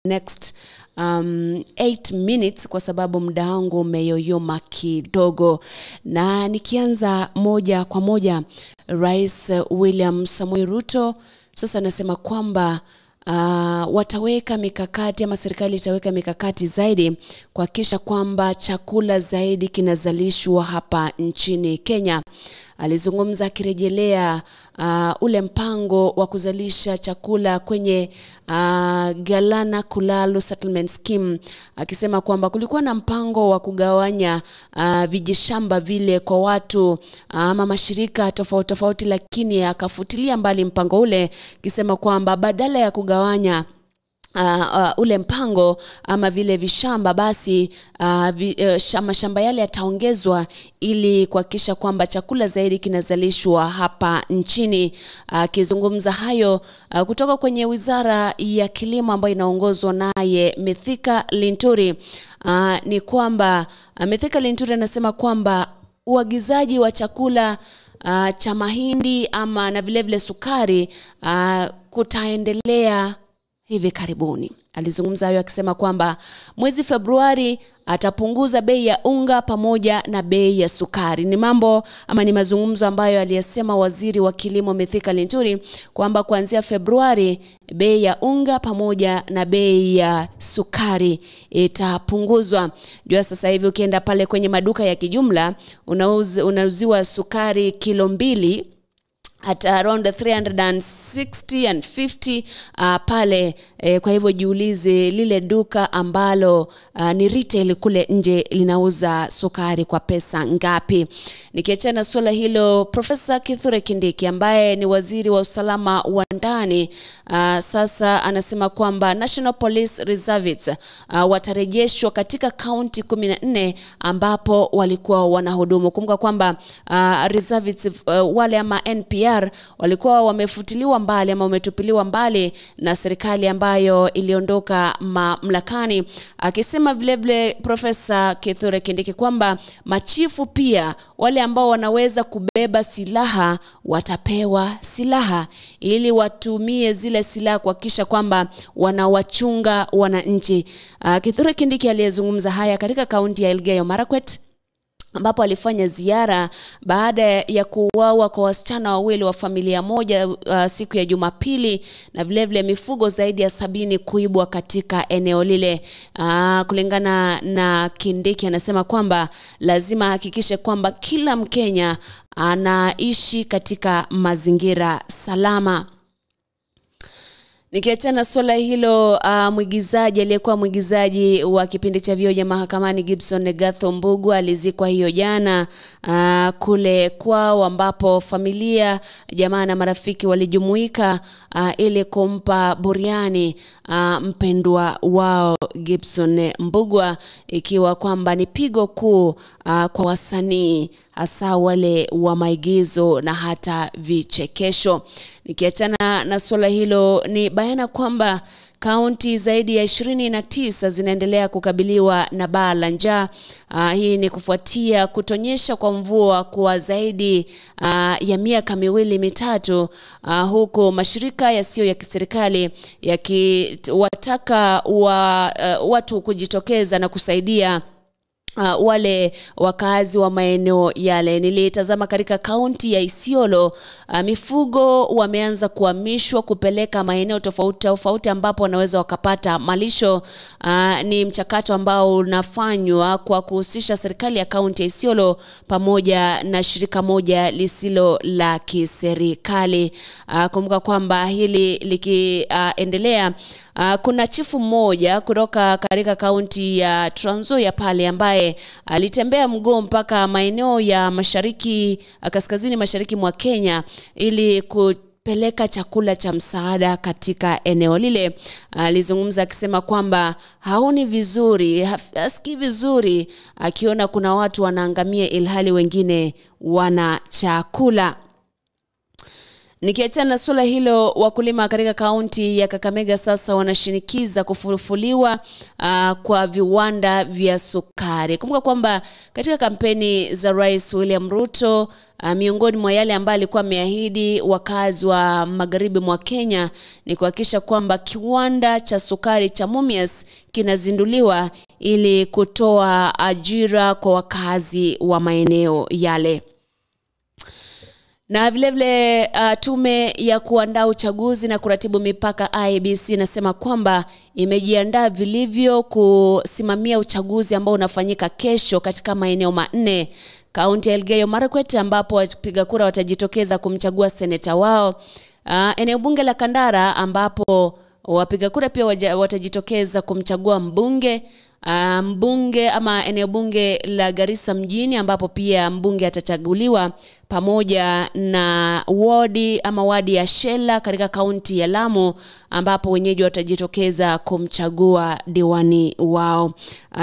Next 8 minutes kwa sababu muda wangu umeyoyoma kidogo. Na nikianza moja kwa moja, Rais William Samoei Ruto sasa anasema kwamba wataweka mikakati ama serikali itaweka mikakati zaidi kuhakikisha kwamba chakula zaidi kinazalishwa hapa nchini Kenya. Alizungumza akirejelea ule mpango wa kuzalisha chakula kwenye Galana Kulalu Settlement Scheme, akisema kwamba kulikuwa na mpango wa kugawanya vijishamba vile kwa watu ama mashirika tofauti tofauti, lakini akafutilia mbali mpango ule akisema kwamba badala ya kugawanya ule mpango ama vile vishamba, basi mashamba yale yataongezwa ili kuhakikisha kwamba chakula zaidi kinazalishwa hapa nchini. Akizungumza hayo kutoka kwenye Wizara ya Kilimo ambayo inaongozwa naye Mithika Linturi, ni kwamba Mithika Linturi anasema kwamba uagizaji wa chakula cha mahindi ama na vile vile sukari kutaendelea hivi karibuni. Alizungumza hayo akisema kwamba mwezi Februari atapunguza bei ya unga pamoja na bei ya sukari. Ni mambo ama ni mazungumzo ambayo aliyesema Waziri wa Kilimo Mithika Linturi kwamba kuanzia Februari bei ya unga pamoja na bei ya sukari itapunguzwa. Jua sasa hivi ukienda pale kwenye maduka ya kijumla unauziwa sukari kilo 2 at around 360 and 50 pale. Kwa hivyo jiulize lile duka ambalo ni retail kule nje linauza sukari kwa pesa ngapi. Nikiachana swala hilo, Profesa Kithure Kindiki ambaye ni waziri wa usalama wa ndani sasa anasema kwamba National Police Reservists watarejeshwa katika kaunti 14 ambapo walikuwa wanahudumu. Kumbuka kwamba reservists wale ama NPR walikuwa wamefutiliwa mbali ama wametupiliwa mbali na serikali ambayo iliondoka mamlakani. Akisema vile vile Profesa Kithure Kindiki kwamba machifu pia wale ambao wanaweza kubeba silaha watapewa silaha ili watumie zile silaha kuhakikisha kwamba wanawachunga wananchi. Kithure Kindiki aliyezungumza haya katika kaunti ya Elgeyo Marakwet ambapo alifanya ziara baada ya kuuawa kwa wasichana wawili wa familia moja siku ya Jumapili, na vile vile mifugo zaidi ya 70 kuibwa katika eneo lile. Kulingana na Kindiki anasema kwamba lazima hakikishe kwamba kila Mkenya anaishi katika mazingira salama. Nikiachana swala hilo, mwigizaji aliyekuwa mwigizaji wa kipindi cha Vioja Mahakamani Gibson Gatho Mbugua alizikwa hiyo jana kule kwao, ambapo familia, jamaa na marafiki walijumuika ili kumpa buriani mpendwa wao Gibson Mbugua, ikiwa kwamba ni pigo kuu kwa wasanii hasa wale wa maigizo na hata vichekesho. Nikiachana na swala hilo, ni bayana kwamba kaunti zaidi ya 29 zinaendelea kukabiliwa na baa la njaa. Hii ni kufuatia kutonyesha kwa mvua kwa zaidi ya miaka 2-3, huku mashirika yasiyo ya kiserikali yakiwataka watu kujitokeza na kusaidia wale wakazi wa maeneo yale. Nilitazama katika kaunti ya Isiolo, mifugo wameanza kuhamishwa kupeleka maeneo tofauti tofauti ambapo wanaweza wakapata malisho. Ni mchakato ambao unafanywa kwa kuhusisha serikali ya kaunti ya Isiolo pamoja na shirika moja lisilo la kiserikali. Kumbuka kwamba hili likiendelea, kuna chifu mmoja kutoka katika kaunti ya Trans Nzoia pale ambaye alitembea mguu mpaka maeneo ya mashariki, kaskazini mashariki mwa Kenya ili kupeleka chakula cha msaada katika eneo lile. Alizungumza akisema kwamba haoni vizuri, hasikii vizuri akiona kuna watu wanaangamia ilhali wengine wana chakula. Nikiachana na suala hilo, wakulima katika kaunti ya Kakamega sasa wanashinikiza kufufuliwa kwa viwanda vya sukari. Kumbuka kwamba katika kampeni za Rais William Ruto, miongoni mwa yale ambayo alikuwa ameahidi wakazi wa magharibi mwa Kenya ni kuhakikisha kwamba kiwanda cha sukari cha Mumias kinazinduliwa ili kutoa ajira kwa wakazi wa maeneo yale. Na vile vile tume ya kuandaa uchaguzi na kuratibu mipaka IEBC inasema kwamba imejiandaa vilivyo kusimamia uchaguzi ambao unafanyika kesho katika maeneo manne. Kaunti ya Elgeyo Marakwet ambapo wapiga kura watajitokeza kumchagua seneta wao. Eneo bunge la Kandara ambapo wapiga kura pia watajitokeza kumchagua mbunge. Mbunge ama eneo bunge la Garissa mjini ambapo pia mbunge atachaguliwa, pamoja na wadi ama wadi ya Shela katika kaunti ya Lamu ambapo wenyeji watajitokeza kumchagua diwani wao.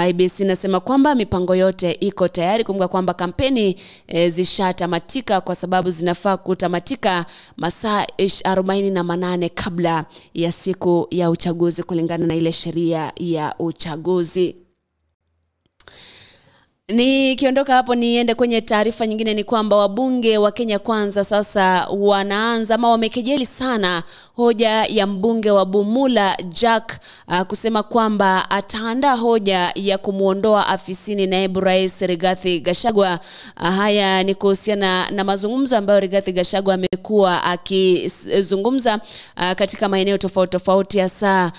IEBC nasema kwamba mipango yote iko tayari. Kumbuka kwamba kampeni zishatamatika kwa sababu zinafaa kutamatika masaa 48 kabla ya siku ya uchaguzi kulingana na ile sheria ya uchaguzi. Nikiondoka hapo niende kwenye taarifa nyingine, ni kwamba wabunge wa Kenya Kwanza sasa wanaanza ama wamekejeli sana hoja ya mbunge wa Bumula Jack kusema kwamba ataandaa hoja ya kumuondoa afisini naibu rais Rigathi Gachagua. Haya ni kuhusiana na mazungumzo ambayo Rigathi Gachagua amekuwa akizungumza katika maeneo tofauti tofauti, hasa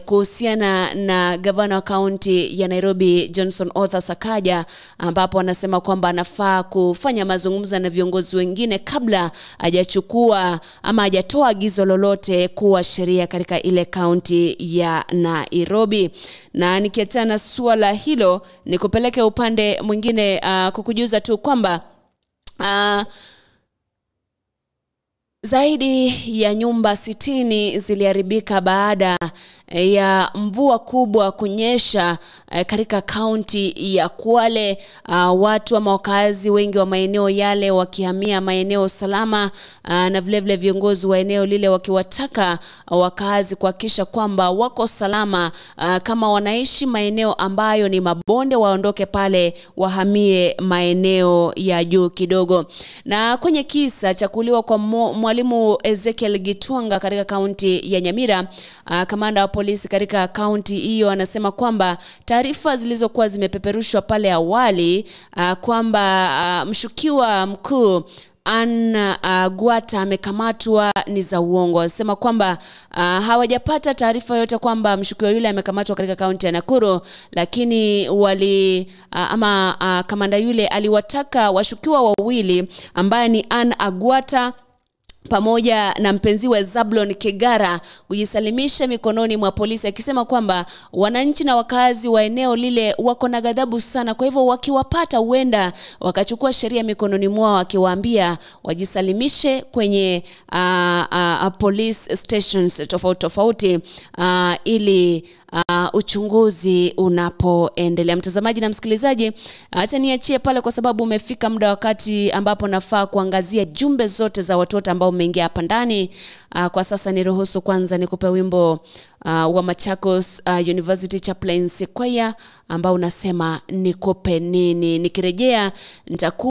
kuhusiana na gavana wa kaunti ya Nairobi Johnson Arthur Sakaja, ambapo anasema kwamba anafaa kufanya mazungumzo na viongozi wengine kabla hajachukua ama hajatoa agizo lolote kuwa sheria katika ile kaunti ya Nairobi. Na nikiachana suala hilo, nikupeleke upande mwingine kukujuza tu kwamba zaidi ya nyumba 60 ziliharibika baada ya mvua kubwa kunyesha katika kaunti ya Kwale. Watu ama wakazi wengi wa maeneo yale wakihamia maeneo salama, na vile vile viongozi wa eneo lile wakiwataka wakazi kuhakikisha kwamba wako salama. Kama wanaishi maeneo ambayo ni mabonde waondoke pale wahamie maeneo ya juu kidogo. Na kwenye kisa cha kuuliwa kwa mwalimu Ezekiel Gitwanga katika kaunti ya Nyamira, kamanda wa polisi katika kaunti hiyo anasema kwamba taarifa zilizokuwa zimepeperushwa pale awali kwamba mshukiwa mkuu Ann Gwata amekamatwa ni za uongo. Anasema kwamba hawajapata taarifa yote kwamba mshukiwa yule amekamatwa katika kaunti ya Nakuru, lakini wali kamanda yule aliwataka washukiwa wawili ambaye ni Ann Agwata pamoja na mpenziwe Zablon Kegara kujisalimisha mikononi mwa polisi, akisema kwamba wananchi na wakazi wa eneo lile wako na ghadhabu sana, kwa hivyo wakiwapata huenda wakachukua sheria mikononi mwao, akiwaambia wajisalimishe kwenye police stations tofauti tofauti ili uchunguzi unapoendelea. Mtazamaji na msikilizaji, acha niachie pale kwa sababu umefika muda wakati ambapo nafaa kuangazia jumbe zote za watoto ambao umeingia hapa ndani. Kwa sasa niruhusu kwanza nikupe wimbo wa Machakos University Chaplains Choir ambao unasema nikupe nini. Nikirejea nitakuwa